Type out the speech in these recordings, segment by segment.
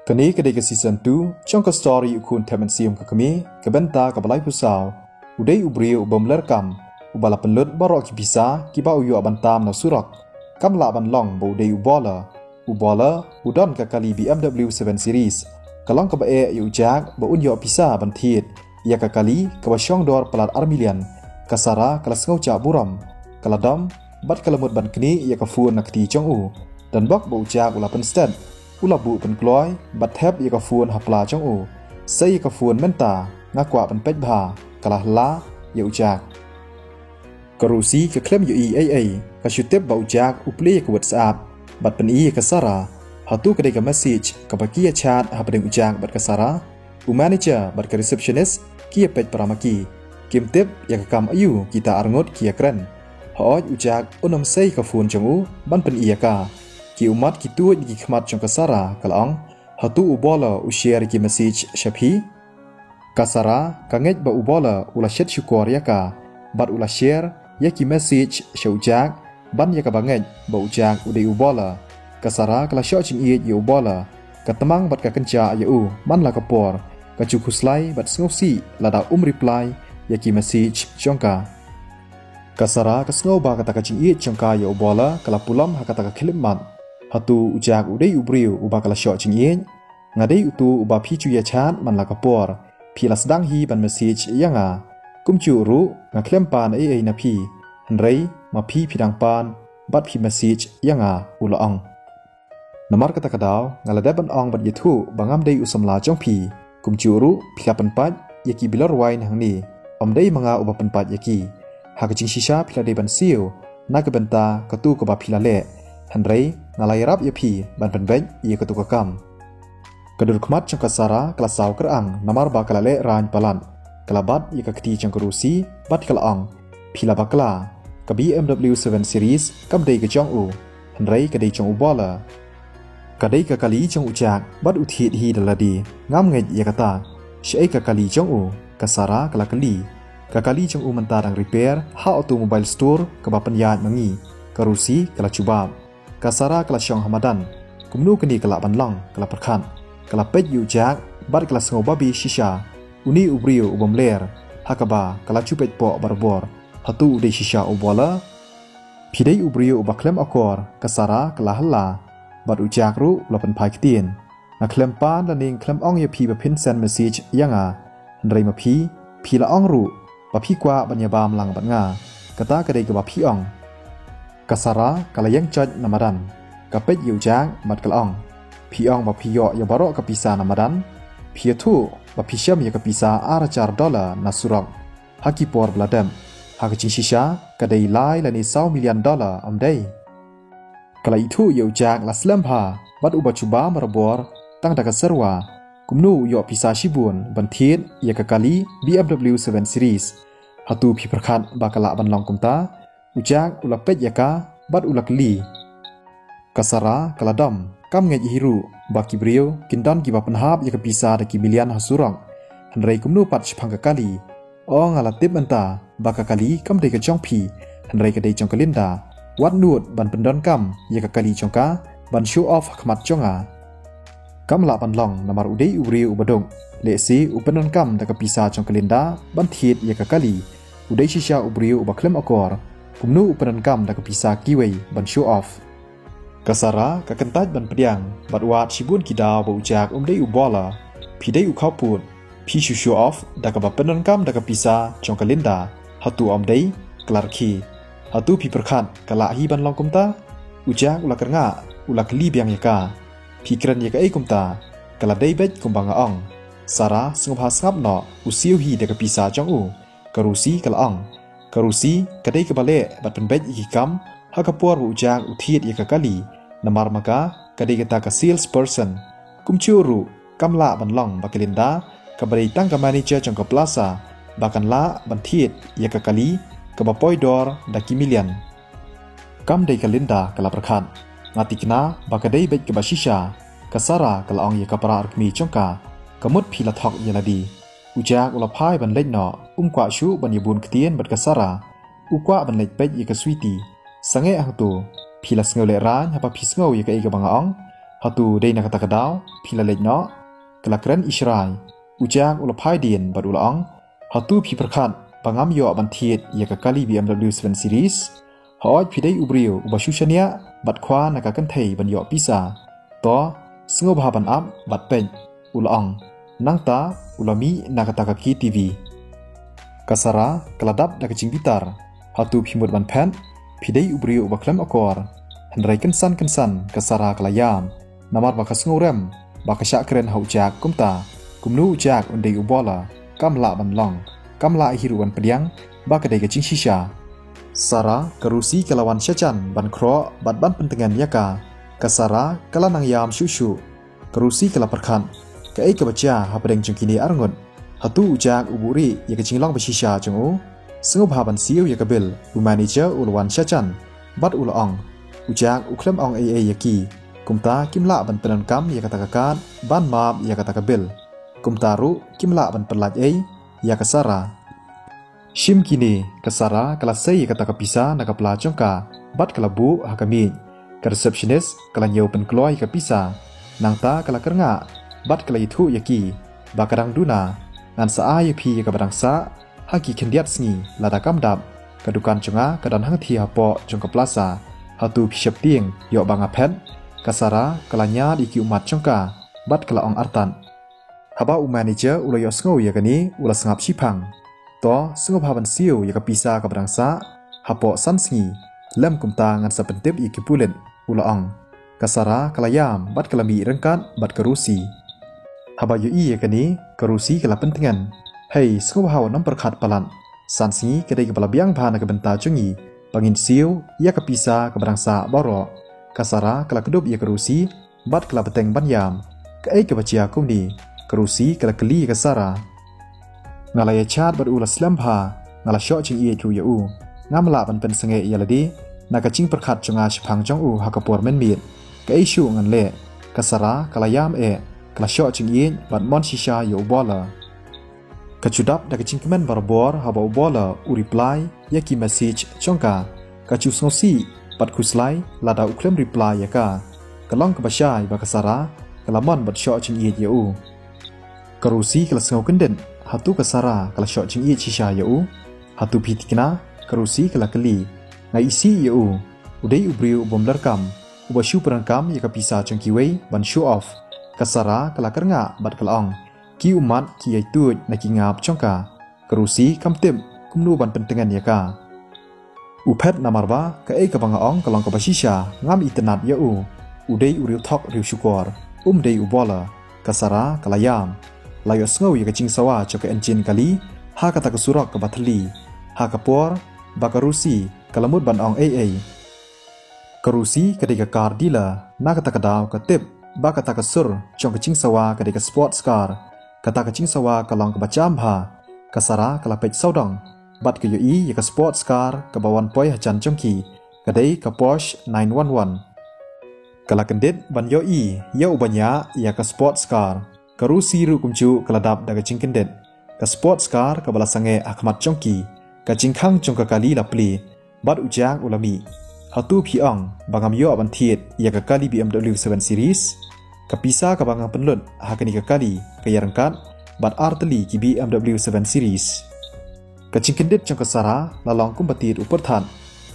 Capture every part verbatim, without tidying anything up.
Kane ka dei ka season two jong ka story U Khun Thep Mynsiem Ka Kmie, ka bynta kaba laiphew saw. U dei u briew u bym ler kam, uba la pynlut baroh ki pisa kiba u ïoh ban tam na surok. Kam lah ban long ba u dei u baller. U baller u don ka kali B M W seven Series. Ka long kaba eh ïa u Jack ba un ïoh pisa ban thied ïa ka kali kaba shong dor palat ar million. Ka Sarah ka la sngew jah burom, ka la dom bad ka la mut ban knieh ïa ka phone na kti jong u. Donbok ba u Jack u la pynstet, u la buh pynkloi bad thep ïa ka phone ha pla jong u. Sei ïa ka phone mynta, nga kwah ban peit bha. Ka la hla ïa u Jack. Ka Rosie ka khlem ïohi ei ei, ka shu tip ba u Jack u plie ïa ka WhatsApp bad pyni ïa ka Sarah. Hato ka dei ka message kaba ki ïa chat hapdeng u Jack bad ka Sarah? U manager bad ka receptionist ki ïa peit para ma ki. Kim tip ïa ka kam aïu kita arngut ki ïa kren. Hooid, u Jack un ym sei ka phone jong u ban pyni ïa ka. Ki ummat ki tuid na ki khmat jong ka Sarah, ka la ong, hato u baller u share ïa ki message sha phi? Ka Sarah ka ngeit ba u baller u la shet shukor ïa ka bad u la share ïa ki message sha u Jack, ban ïa kaba ngeit ba u Jack u dei u baller. Ka Sarah ka la shoh jingïeit ïa u baller. Ka tmang bad ka kynjah ïa u man la ka por. Ka ju khuslai bad sngewsih lada um reply ïa ki message jong ka. Ka Sarah ka sngew ba kata ka jingïeit jong ka ïa u baller ka la pulom ha kata ka khyllipmat. Hato u Jack u dei u briew uba ka la shoh jingïeit? Nga dei uto uba phi ju ïa chat man la ka por. Phi la sdang hi ban message ïa nga. Kumjuh ruh nga khlem pan ei ei na phi. Hynrei ma phi phi dang pan bad phi message ïa nga, u la ong. Namar kata ka daw nga la dep ban ong bad ïathuh ba ngam dei u samla jong phi. Kumjuh ruh phi la pynpait ïa ki bilor wine hangne. Ym dei ma nga uba pynpait ïa ki. Ha ka jingshisha phi la dei ban siew na ka bynta katu kaba phi la leh. Hynrei nga la ïarap ïa phi ban pynbeit ïa katu ka kam. Ka dur khmat jong ka Sarah ka la saw kyrang namar ba ka la leh rain palat. Ka la bat ïa ka kti jong ka Rosie bad ka la ong, phi la bakla. Ka B M W seven Series kam dei ka jong u, hynrei ka dei jong u baller. Ka dei ka kali jong u Jack bad u thied hi da lade. Ngam ngeit ïa kata. Shaei ka kali jong u? Ka Sarah ka la kylli. Ka kali jong u mynta dang repair ha automobile store kaba pynïaid ma ngi, ka Rosie ka la jubab. Ka Sarah ka la shong ha madan. Kumno kane ka lah ban long, ka la pyrkhat. Ka la peit ïa u Jack bad ka la sngew babe shisha. Une u briew u bym ler. Ha kaba ka la ju peit poh barabor. Hato u dei shisha u baller? Phi dei u briew uba khlem akor, ka Sarah ka la hla. Bad u Jack ruh u la pynphai ktien. Nga khlem pan lane nga khlem ong ïa phi ba phin send message ïa nga. Hynrei ma phi, phi la ong ruh ba phi kwah ban ïa bam lang bad nga. Kata ka dei kaba phi ong. Ka Sarah ka la ïeng joit na madan. Ka peit ïa u Jack bad ka la ong, phi ong ba phi ïoh ïa baroh ka pisa na madan? Phi ïathuh ba phi shem ïa ka pisa ar hajar dollar na surok ha ki por ba la dep. Ha ka jingshisha ka dei lai lane saw million dollar, ym dei? Ka la ithuh ïa u Jack la slem bha bad uba jubab barabor tang da ka serwa. Kumno u ïoh pisa shibun ban thied ïa ka kali B M W seven Series? Hato phi pyrkhat ba ka lah ban long kumta? U Jack u la peit ïa ka bad u la kylli. Ka Sarah ka la dom. Kam ngeit hi ruh ba ki briew kin don kiba pynhap ïa ka pisa da ki million ha surok. Hynrei kumno pat shaphang ka kali? O, nga la tip mynta ba ka kali kam dei ka jong phi, hynrei ka dei jong ka Linda. Wat nud ban pyndonkam ïa ka kali jong ka ban show off ha khmat jong nga. Kam lah ban long namar u dei u briew uba duk. Lehse u pyndonkam da ka pisa jong ka Linda ban thied ïa ka kali. U dei shisha u briew uba khlem akor. Kumno u pyndonkam da ka pisa kiwei ban show off? Ka Sarah ka kyntait ban pdiang bad wad shibun ki daw ba u Jack um dei u baller. Phi dei u khawpud. Phi shu show off da kaba pyndonkam da ka pisa jong ka Linda. Hato ym dei? Klar ki. Hato phi pyrkhat ka lah hi ban long kumta? U Jack u la kyrngah, u la kylli biang ïa ka. Phi kren ïa kaei kumta? Ka la dei beit kumba nga ong. Sarah, sngewbha sngap noh, u siew hi da ka pisa jong u. Ka Rosie ka la ong. Ka Rosie ka dei kaba leh bad pynbeit ïa ki kam ha ka por ba u Jack u thied ïa ka kali. Namar ma ka, ka dei kata ka sales person. Kumjuh ruh kam lah ban long ba ka Linda, kaba dei tang ka manager jong ka plaza, ba kan lah ban thied ïa ka kali kaba poi dor da ki million. Kam dei ka Linda, ka la pyrkhat. Nga tikna ba ka dei beit kaba shisha. Ka Sarah ka la ong ïa ka para arkmie jong ka. Ka mut phi la thok ïa lade. U Jack u la phai ban leit noh, um kwah shuh ban ïabun ktien bad ka Sarah. U kwah ban leit peit ïa ka Sweety. Sangeh hangto, phi la sngew lehraiñ haba phi sngew ïa kaei kaba nga ong? Hato dei na kata ka daw phi la leit noh? Ka la kren ishrai. U Jack u la phai dien bad u la ong, hato phi pyrkhat ba ngam ïoh ban thied ïa ka kali B M W seven Series? Hooid phi dei u briew uba shu shaniah bad khwa na ka kynthei ban ïoh pisa. To, sngewbha ban ap bad peit, u la ong. Nangta u la mih na kata ka K T V. Ka Sara ka la dap da ka jingbitar. Hato phi mut ban phet? Phi dei u briew uba khlem akor. Hynrei kynsan kynsan ka Sara ka la ïam, namar ba ka sngewrem ba ka shah kren ha u Jack kumta. Kumno u Jack un dei u bowler? Kam lah ban long. Kam lah hi ruh ban pdiang ba ka dei ka jingshisha. Sara, ka Rosie ka la wan shajan ban khroh bad ban pyntngen ïa ka. Ka Sara ka la nang ïam shuh shuh. Ka Rosie ka la pyrkhat, kaei kaba jia hapdeng jong kine arngut? Hato u Jack u buhrieh ïa ka jinglong ba shisha jong u? Sngewbha ban siew ïa ka bill, u manager u la wan shajan bad u la ong. U Jack u khlem ong ei ei ïa ki. Kumta kim lah ban pyndonkam ïa kata ka kad ban map ïa kata ka bill. Kumta ruh kim lah ban pyllait ei ïa ka Sara. Shim kine, ka Sara ka la sei ïa kata ka pisa na ka pla jong ka bad ka la buh ha ka miej. Ka receptionist ka la ñiew pynkloi ïa ka pisa. Nangta ka la kyrngah bad ka la ïathuh ïa ki ba ka dang duna. Ngan sa ai ïa phi ïa kaba dang sah ha ki khyndiat sngi, lada kam dap, ka dukan jong nga ka don hangthie hapoh jong ka plaza. Hato phi sheptieng ïoh ba nga phet? Ka Sara ka la ñiad ïa ki ummat jong ka bad ka la ong artat. Haba u manager u la ïohsngew ïa kane u la sngap shiphang. To, sngewbha ban siew ïa ka pisa kaba dang sah. Hapoh san sngi, lem kumta ngan sa pyntip ïa ki pulit, u la ong. Ka Sara ka la ïam bad ka la mih ryngkat bad ka Rosie. Haba ïohi ïa kane, ka Rosie ka la pyntngen. Hei, sngewbha wat nym pyrkhat palat. San sngi ka dei kaba la biang bha na ka bynta jong ngi ba ngin siew ïa ka pisa kaba dang sah baroh. Ka Sara ka la kdup ïa ka Rosie bad ka la bteng ban ïam. Kaei kaba jia kumne? Ka Rosie ka la kylli ïa ka Sara. Nga la ïa chat bad u la slem bha, nga la shoh jingïeit ruh ïa u. Ngam lah ban pynsangeh ïa lade na ka jingpyrkhat jong nga shaphang jong u ha ka por mynmiet. Kaei shuh ngan leh? Ka Sara ka la ïam eh, ka la shoh jingïeit bad mon shisha ïa u bowler. Ka ju dap da ka jingkmen barabor haba u bowler u reply ïa ki message jong ka. Ka ju sngewsih bad khuslai lada u khlem reply ïa ka. Ka long kaba shai ba ka Sara ka la mon bad shoh jingïeit ïa u. Ka Rosie ka la sngew kyndit, hato ka Sara ka la shoh jingïeit shisha ïa u? Hato phi thikna? Ka Rosie ka la kylli. Nga isih ïa u. U dei u briew u bym donkam, uba shu pyndonkam ïa ka pisa jong kiwei ban show off. Ka Sara ka la kyrngah bad ka la ong. Ki ummat ki ïai tuid na ki ngap jong ka. Ka Rosie kam tip kumno ban pyntngen ïa ka. U phet namar ba kaei kaba nga ong ka long kaba shisha, ngam itynnad ïa u. U dei u riewthok riewshukor, um dei u bowler. Ka Sara ka la ïam. La ïohsngew ïa ka jingsawa jong ka engine kali ha kata ka surok kaba thylli. Ha ka por ba ka Rosie ka la mut ban ong ei ei. Ka Rosie ka dei ka car dealer, na kata ka daw ka tip ba kata ka sur jong ka jingsawa ka dei ka sports car. Kata ka jingsawa ka long kaba jam bha. Ka Sara ka la peit sawdong bad ka ïohi ïa ka sports car kaba wan poi hajan jong ki, ka dei ka Porsche nine one one. Ka la kyndit ban ïohi ïa u banyah ïa ka sports car. Ka Rosie ruh kumjuh ka la dap da ka jingkyndit. Ka sports car kaba la sangeh ha khmat jong ki. Ka jingkhang jong ka kali la plie bad u Jack u la mih. Hato phi ong ba ngam ïoh ban thied ïa ka kali B M W seven Series? Ka pisa kaba nga pynlut ha kane ka kali ka ïaryngkat bad ar tylli ki B M W seven Series. Ka jingkyndit jong ka Sara la long kumba tied u pyrthat.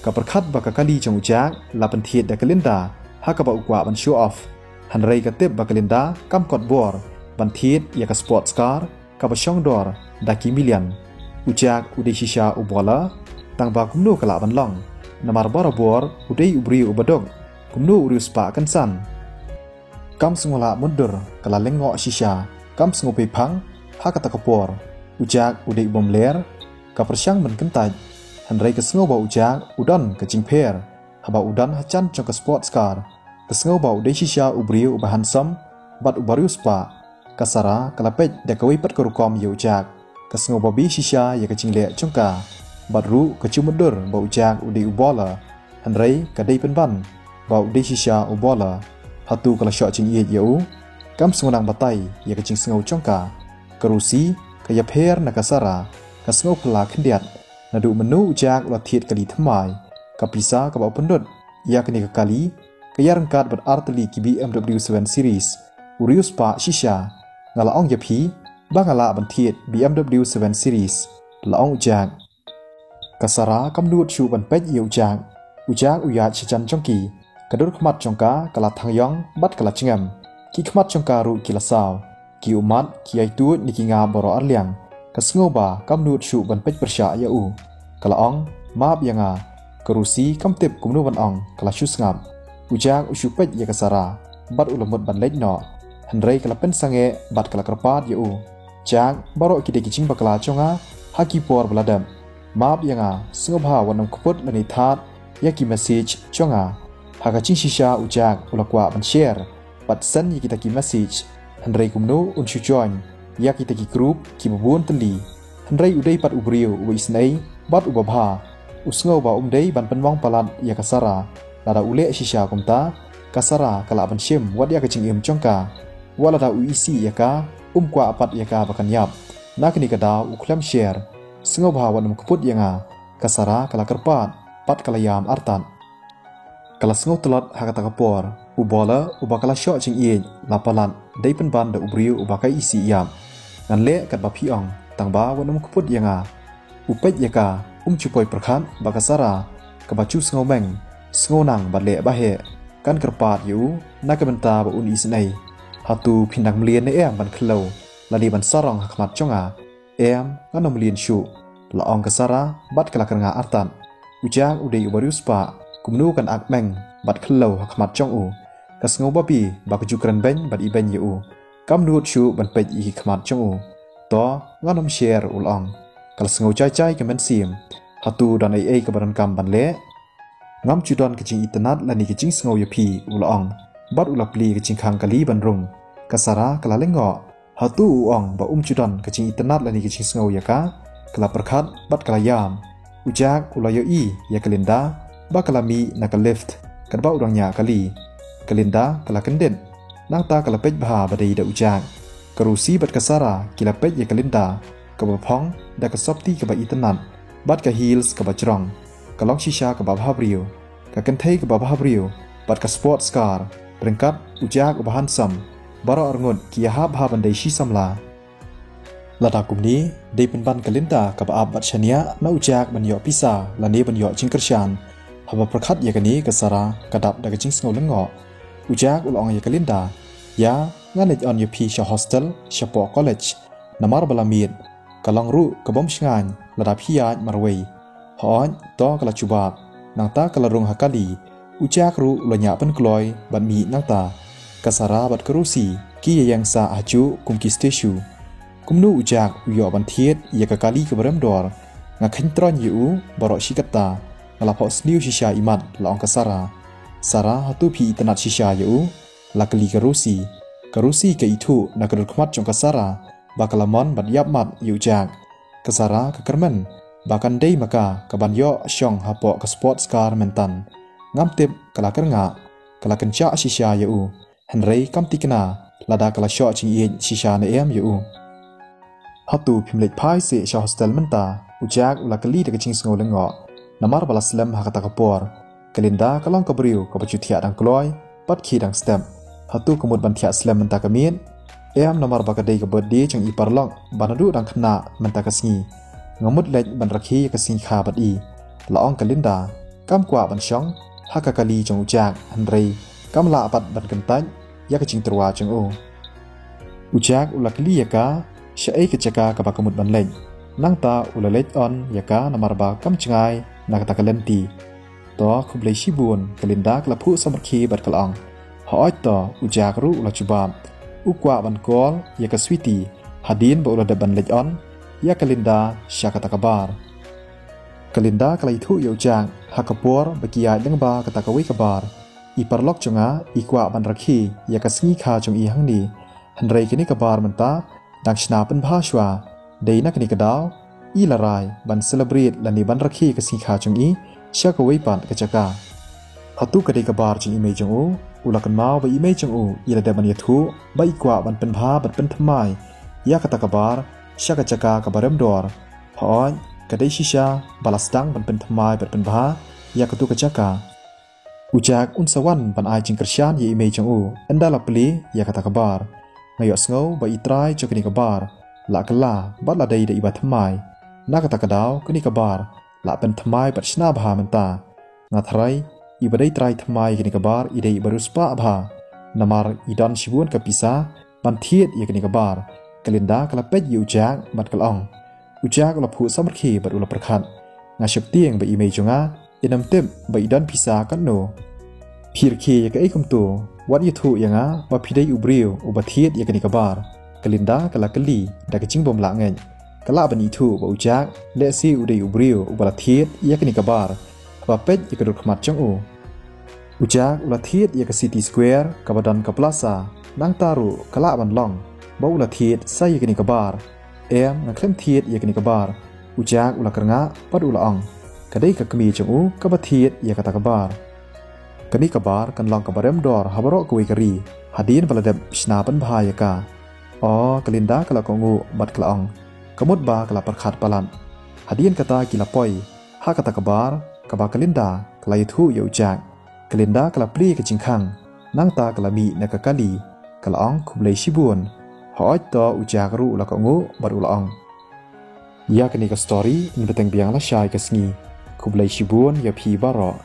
Ka pyrkhat ba ka kali jong u Jack la pynthied da ka Linda ha kaba u kwah ban show off. Hynrei ka tip ba ka Linda kam kot bor ban thied ïa ka sports car kaba shong dor da ki million. U Jack u dei shisha u bowler, tang ba kumno ka lah ban long? Namar barabor u dei u briew uba duk, kumno u riewspah kynsan? Kam sngewlah mutdur, ka la lyngngoh shisha, kam sngewpeiphang ha kata ka por. U Jack u dei u bym ler, ka pyrshang ban kyntait. Hynrei ka sngew ba u Jack u don ka jingpher haba u don hajan jong ka sports car. Ka sngew ba u dei shisha u briew uba handsome bad uba riewspah. Ka Sara ka la peit da kawei pat ka rukom ïa u Jack. Ka sngew ba bha shisha ïa ka jingleh jong ka. Bad ruh ka ju mutdur ba u Jack u dei u bowler. Hynrei ka dei pynban ba u dei shisha u bowler. Hato ka la shoh jingïeit ïa u? Kam sngewdang batai ïa ka jingsngew jong ka. Ka Rosie ka ïapher na ka Sara, ka sngew phylla khyndiat. Naduh mynno u Jack u la thied kali thymmai? Ka pisa kaba u pynlut ïa kane ka kali ka ïa ryngkat bad ar tylli ki B M W seven Series. U riewspah shisha, nga la ong ïa phi ba nga lah ban thied B M W seven Series, la ong u Jack. Ka Sara kam nud shuh ban peit ïa u Jack. U Jack u ïaid sha jan jong ki. Ka dur khmat jong ka ka la thang ïong bad ka la jngem. Ki khmat jong ka ruh ki la saw. Ki ummat ki ïai tuid ne ki ngap baroh arliang. Ka sngew ba kam nud shuh ban peit pyrshah ïa u. Ka la ong, "Map ïa nga." Ka Rosie kam tip kumno ban ong, ka la shu sngap. U Jack u shu peit ïa ka Sara bad u la mut ban leit noh. Hynrei ka la pynsangeh bad ka la kyrpad ïa u. "Jack, baroh ki dei ki jingbakla jong nga ha ki por ba la dep. Map ïa nga, sngewbha wat nym kput lane thad ïa ki message jong nga." Ha ka jingshisha u Jack u la kwah ban share bad send ïa kita ki message. Hynrei kumno un shu join ïa kita ki group kiba bun tylli. Hynrei u dei pat u briew uba isynei bad uba bha. U sngew ba um dei ban pynmong palat ïa ka Sara. Lada u leh shisha kumta, ka Sara ka lah ban shim wat ïa ka jingim jong ka. Wat lada u isih ïa ka, um kwah pat ïa ka ba kan ïap. Na kane ka daw u khlem share. "Sngewbha wat nym kput ïa nga." Ka Sara ka la kyrpad bad ka la ïam artat. Ka la sngew tlot ha kata ka por. U Bowler uba ka la shoh jingïeit la palat, dei pynban da u briew uba ka isih ïap. "Ngan leh katba phi ong, tangba wat nym kput ïa nga." U peit ïa ka, um ju poi pyrkhat ba ka Sara kaba ju sngew meng, sngew nang bad leh ba heh, kan kyrpad ïa u na ka bynta ba un isynei. "Hato phin dang mlien ne em ban khlem lane ban sarong ha khmat jong nga?" "Em, ngan ym mlien shuh," la ong ka Sara bad ka la kyrngah artat. U Jack u dei uba riewspah, kumno kan ak meng bad khlem ha khmat jong u. Ka sngew babe ba ka ju kren beiñ bad ibeiñ ïa u. Kam nud shuh ban peit ïa ki khmat jong u. "To, ngan ym share," u la ong. Ka la sngew jai jai ka mynsiem. "Hato don ei ei kaba donkam ban leh? Ngam ju don ka jingitynnad lane ka jingsngew ïa phi," u la ong. Bad u la plie ka jingkhang kali ban rung. Ka Sara ka la lyngngoh. Hato u ong ba um ju don ka jingitynnad lane ka jingsngew ïa ka? Ka la pyrkhat bad ka la ïam. U Jack u la ïohi ïa ka Linda ba ka la mih na ka lift katba u dang ñiah kali. Ka Linda ka la kyndit. Nangta ka la peit bha ba dei da u Jack. Ka Rosie bad ka Sara ki la peit ïa ka Linda, kaba phong da ka sopti kaba itynnad bad ka heels kaba jrong. Ka long shisha kaba bhabriew. Ka kynthei kaba bhabriew bad ka sports car, ryngkat u Jack uba handsome, baroh arngut ki ïahap bha ban dei shi samla. Lada kumne, dei pynban ka Linda kaba ap bad shaniah na u Jack ban ïoh pisa lane ban ïoh jingkyrshan. Haba pyrkhat ïa kane, ka Sara ka dap da ka jingsngew lyngngoh. U Jack u la ong ïa ka Linda, "Ïa, ngan leit on ïa phi sha hostel shapoh college. Namar ba la miet, ka long ruh kabym shngaiñ lada phi ïaid marwei." "Hooid, to," ka la jubab. Nangta ka la rung ha kali. U Jack ruh u la ñiah pynkloi bad mih nangta. Ka Sara bad ka Rosie ki ïaïeng sah hajuh kum ki statue. "Kumno u Jack u ïoh ban thied ïa ka kali kaba rem dor? Nga kheiñ troiñ ïa u baroh shi katta. Nga la phohsniew shisha imat," la ong ka Sara. "Sara, hato phi itynnad shisha ïa u?" la kylli ka Rosie. Ka Rosie ka ithuh na ka dur khmat jong ka Sara ba ka la mon bad ïapmat ïa u Jack. Ka Sara ka kyrmen ba kan dei ma ka kaban ïoh shong hapoh ka sports car mynta. Ngam tip, ka la kyrngah, ka la kynjah shisha ïa u. Hynrei kam thikna lada ka la shoh jingïeit shisha ne em ïa u. "Hato phim leit phai seh sha hostel mynta?" u Jack u la kylli da ka jingsngew lyngngoh. Namar ba la slem ha kata ka por. Ka Linda ka long ka briew kaba ju thiah dang kloi bad khie dang step. "Hato ka mut ban thiah slem mynta ka miet?" "Em, namar ba ka dei ka birthday jong i paralok ba naduh dang khynnah mynta ka sngi. Nga mut leit ban rakhe ïa ka sngi kha bad i," la ong ka Linda. Kam kwah ban shong ha ka kali jong u Jack, hynrei kam lah pat ban kyntait ïa ka jingtyrwa jong u. U Jack u la kylli ïa ka shaei ka jaka kaba ka mut ban leit. Nangta u la leit on ïa ka namar ba kam jngai na kata ka lynti. "To, khublei shibun," ka Linda ka la phuh samrkhie bad ka la ong. "Hooid to," u Jack ruh u la jubab. U kwah ban call ïa ka Sweetie hadien ba u la dep ban leit on ïa ka Linda sha kata ka bar. Ka Linda ka la ithuh ïa u Jack ha ka por ba ki ïaid lyngba kata kawei ka bar. "I paralok jong nga i kwah ban rakhe ïa ka sngi kha jong i hangne. Hynrei kane ka bar mynta dang shna pynbha shuwa. Dei na kane ka daw i la rai ban celebrate lane ban rakhe ka sngi kha jong i sha kawei pat ka jaka." "Hato ka dei ka bar jong i mei jong u?" u la kynmaw ba i mei jong u i la dep ban ïathuh ba i kwah ban pynbha bad pynthymmai ïa kata ka bar sha ka jaka kaba rem dor. "Hooid, ka dei shisha ba la sdang ban pynthymmai bad pynbha ïa katu ka jaka." U Jack un sa wan ban ai jingkyrshan ïa i mei jong u ynda la plie ïa kata ka bar. Nga ïohsngew ba i trai jong kane ka bar la kylla bad la dei da iba thymmai. Na kata ka daw kane ka bar la pynthymmai bad shna bha mynta. Nga tharai iba dei trai thymmai kane ka bar i dei iba riewspah bha, namar i don shibun ka pisa ban thied ïa kane ka bar. Ka Linda ka la peit ïa u Jack bad ka la ong. U Jack u la phuh samrkhie bad u la pyrkhat. Nga sheptieng ba i mei jong nga in ym tip ba i don pisa katno. Phi rkhie ïa kaei kumto? Wat ïathuh ïa nga ba phi dei u briew uba thied ïa kane ka bar. Ka Linda ka la kylli da ka jingbym lah ngeit. Ka lah ban ithuh ba u Jack lehse u dei u briew uba la thied ïa kane ka bar. Haba peit ïa ka dur khmat jong u, u Jack u la thied ïa ka City Square kaba don ka plaza. Nangta ruh ka lah ban long ba u la thied sa ïa kane ka bar. Em, nga khlem thied ïa kane ka bar. U Jack u la kyrngah bad u la ong. Ka dei ka kmie jong u kaba thied ïa kata ka bar. Kane ka bar kan long kaba rem dor ha baroh kawei ka ri hadien ba la dep shna pynbha ïa ka. O, ka Linda ka la kohnguh bad ka la ong. Ka mut ba ka la pyrkhat palat. Hadien kata ki la poi ha kata ka bar kaba ka Linda ka la ïathuh ïa u Jack. Ka Linda ka la plie ka jingkhang. Nangta ka la mih na ka kali. Ka la ong khublei shibun. Hooid to, u Jack ruh u la kohnguh bad u la ong. Ïa kane ka story yn bteng biang lashai ka sngi. Khublei shibun ïa phi baroh.